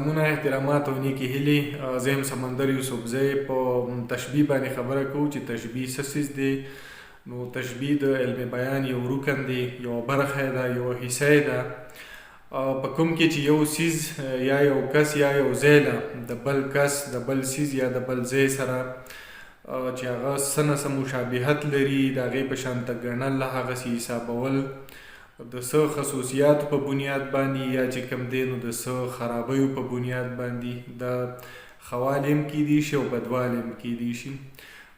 سلامونه، احترامات او نیکې هیلې. زه یم سمندر یوسفزی. په تشبیه باندې خبره کوو چې تشبیه څه څیز دی. نو تشبیه د علم بیان یو رکن دی، یوه برخه ده، یوه حصه ده، په کوم کې چې یو څیز یا یو کس یا یو ځای له د بل کس، د بل څیز یا د بل ځای سره چې هغه څه نه څه مشابهت لري، د هغې په شان ته ګڼل، هغسې حسابول، د څه خصوصیاتو په بنیاد باندې یا چې کوم دی نو د څه خرابیو په بنیاد باندې، د ښهوالی هم کیدی شي او بدوالی هم کیدی شي.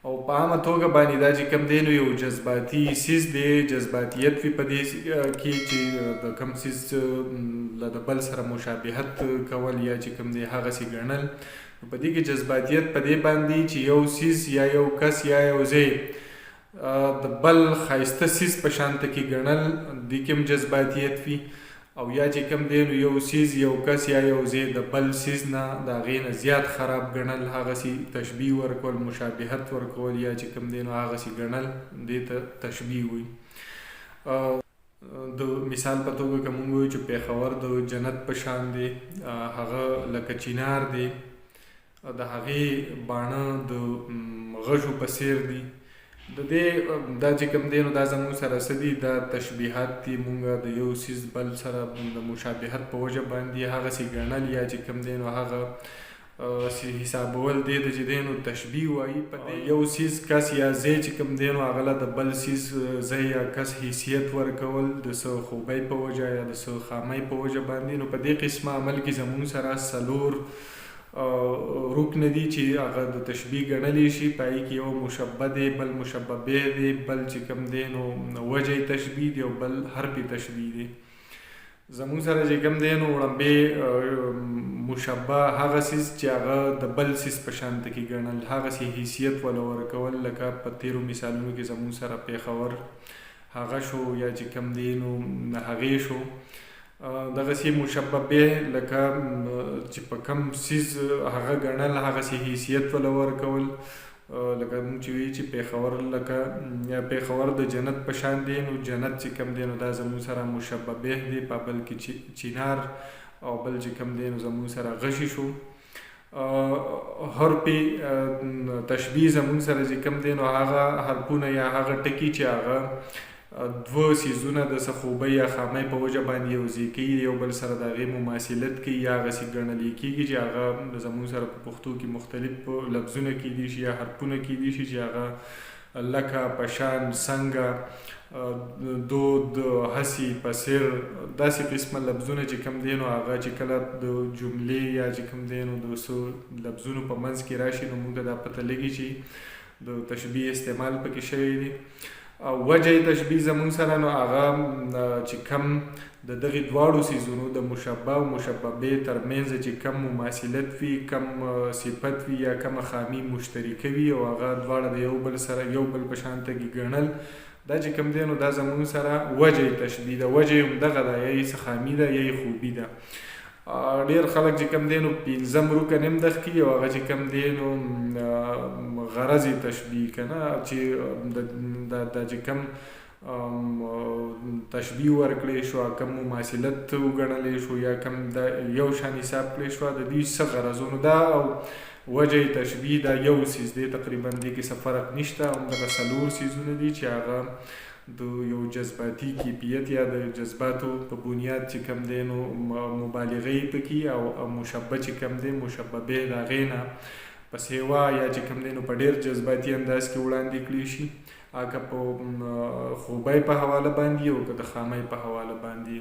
او په عامه توګه باندې دا چې کوم دی نو یو جذباتي څیز دی، جذباتیت وي په دې کې چې د کوم څیز له د بل سره مشابهت کول یا چې کوم دی هغسې ګڼل. په دې کې جذباتیت په دې باندې چې یو څیز یا یو کس یا یو ځای د بل ښایسته څیز په شان ته کې ګڼل، دې کې هم جذباتیت وي. او یا چې کوم دی نو یو څیز، یو کس یا یو ځای د بل څیز نه، د هغې نه زیات خراب ګڼل، هغسې تشبیه ورکول، مشابهت ورکول یا چې کوم دی نو هغسې ګڼل، دې ته تشبیه وایي. د مثال په توګه که مونږ وایو چې پېښور د جنت په شان دی، هغه لکه چینار دی، د هغې باڼه د غشو په څیر دي، د دې دا چې کوم دی نو دا زموږ سره څه دي؟ دا تشبیهات دي. مونږ د یو څیز بل سره د مشابهت په وجه باندې هغسې ګڼل یا چې کوم دی نو هغه حسابول، دې ته چې دی نو تشبیه وایي. په دې یو څیز، کس یا ځای چې کوم دی نو هغه له د بل څیز، ځای یا کس حیثیت ورکول، د څه خوبۍ په وجه یا د څه خامۍ په وجه باندې، نو په دې قسمه عمل کې زموږ سره څلور رکن دي چې هغه د تشبیه ګڼلی شي. په هغې کې یو مشبه دی، بل مشبه به دی، بل چې کوم دی نو وجه تشبیه دی او بل حرف تشبیه دی. زموږ سره چې کوم دی نو وړاندې مشبه هغه څیز چې هغه د بل څیز په شان ته کې ګڼل، هغسې حیثیت وله ورکول، لکه په تیرو مثالونو کې زموږ سره پېښور هغه شو یا چې کوم دی نو هغې شو. دغسې مشبه به لکه چې په کم څیز هغه ګڼل، هغسې حیثیت وله ورکول، لکه موږ چې وایو چې پېښور لکه پېښور د جنت په شان دی، نو جنت چې کوم دی نو دا زموږ سره مشبه به دی، په بل کې چینار او بل چې کوم دی نو زموږ سره غشي شو. حرف تشبیه زموږ سره چې کوم دی نو هغه حرفونه یا هغه ټکي چې هغه دوه څیزونه د څه خوبۍ یا خامۍ په وجه باندې یو ځای کوي، یو بل سره د هغې مماثلت کوي یا هغسې ګڼلی کېږي چې هغه زموږ سره په پښتو کې مختلف لفظونه کېدی شي یا حرفونه کېدی شي چې هغه لکه، پشان، څنګه، دود، هسي، په څیر، داسې قسمه لفظونه چې کوم دی نو هغه چې کله د جملې یا چې کوم دی نو د څو لفظونو په منځ کې راشي، نو موږ ته دا پته لګي چې د تشبیه استعمال پکې شوی دی. او وجه تشبیه زموږ سره نو هغه چې کم د دغې دواړو څیزونو، د مشبه او مشبه به ترمنځ چې کم مماثلت وي، کم صفت وي یا کم خامي مشترکه وي او هغه دواړه د یو بل سره یو بل په شان ته ګڼل، دا چې کم دی نو دا زموږ سره وجه تشبیه ده. وجه هم دغه ده، یا یې څه خامي ده یا یې خوبي ده. ډیر خلک چې کم دی نو پنځم رکن هم دغ کوي او هغه چې کم دی نو غرض تشبیه کنه، چې د چې کم تشبیه ورکړې شو، کم مماثلت وګڼلې شو یا کم د یو شان حساب کړې شو، د دې څه غرضونو دا او وجه تشبیه دا یو څیز دی تقریبا، دې کې څه فرق نشته. همدغه څلور څیزونه دي چې هغه د یو جذباتي کیفیت یا د جذباتو په بنیاد چې کم دی نو مبالغه یې پکې او مشبه چې کم دی مشبه به د هغې نه په سیوا یا چې کم دی نو په ډېر جذباتي انداز کې وړاندې کړی شي، که په خوبۍ په حواله باندې او که د خامۍ په حواله باندې.